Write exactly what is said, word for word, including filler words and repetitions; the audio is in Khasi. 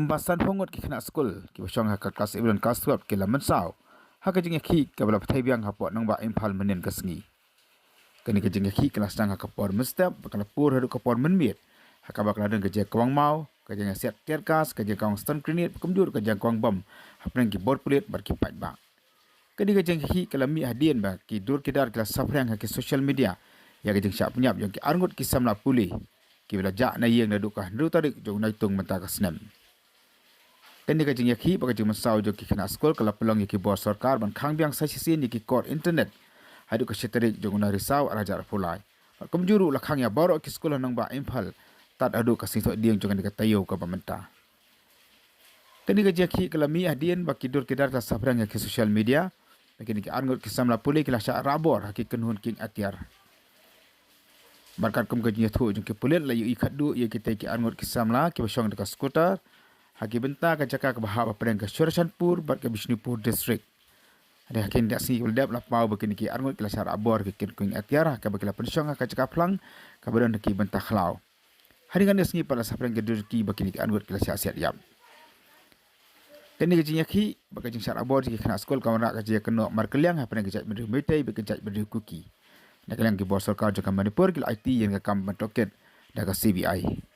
Kumba sanphew ngut ki khynnah skul kiba shong ha ka klas eleven klas twelve ki la mynsaw ha ka jingïakhih kaba la pynthei biang hapoh nongbah Imphal mynnin ka sngi. Kane ka jingïakhih ka la sdang ha ka por mynstep bad ka la pur haduh ka por mynmiet, ha kaba ka la don ka jingkwang maw, ka jingïasiat tear gas, ka jingkwang stun grenade, kumjuh ka jingkwang bom hapdeng ki bor pulit bad ki paidbah. Kane ka jingïakhih ka la mih hadien ba ki dur ki dar ki la saphriang ha ki social media ïa ka jingshah pynïap jong ki arngut ki samla pule kiba la jah na ïing naduh ka hynriew tarik jong u Naitung mynta ka snem. Kane ka jingïakhih bad ka jingmynsaw jong ki khynnah skul ka la pynlong ïa ki bor sorkar ban khang biang sa shisien ïa ki kot internet haduh ka shi tarik jong u Nairisaw arhajar arphew lai. Bad kumjuh ruh la khang ïa baroh ki skul ha nongbah Imphal tad haduh ka sngi Thohdieng jong kane ka taïew kaba mynta. Kane ka jingïakhih ka la mih hadien ba ki dur ki dar ki la saphriang ha ki social media ba kine ki arngut ki samla pule ki la shah rah bor ha ki kynhun kieng atiar. Bad katkum ka jingïathuh jong ki pulit, la ïohi khatduh ïa kitei ki arngut ki samla kiba shong da ka scooter ha ki bynta ka jaka kaba hap hapdeng ka Churachandpur bad ka Bishnupur District. Hadien ha ki khyndai sngi kiba la dep la paw ba kine ki arngut ki la shah rah bor ha ki kynhun kieng atiar ha kaba ki la pynshong ha ka jaka phlang kaba don ha ki bynta khlaw. Hadien katne ka sngi pat la saphriang ki dur ki ba kine ki arngut ki la shah siat ïap. Kane ka jingïakhih bad ka jingshah rah bor jong ki khynnah skul ka wanrah ka jingïakynnoh markylliang hapdeng ka jaitbynriew Meitei bad ka jaitbynriew Kuki. Na ka liang ki bor sorkar jong ka Manipur ki la aiti ïa ka kam ban tohkit da ka C B I.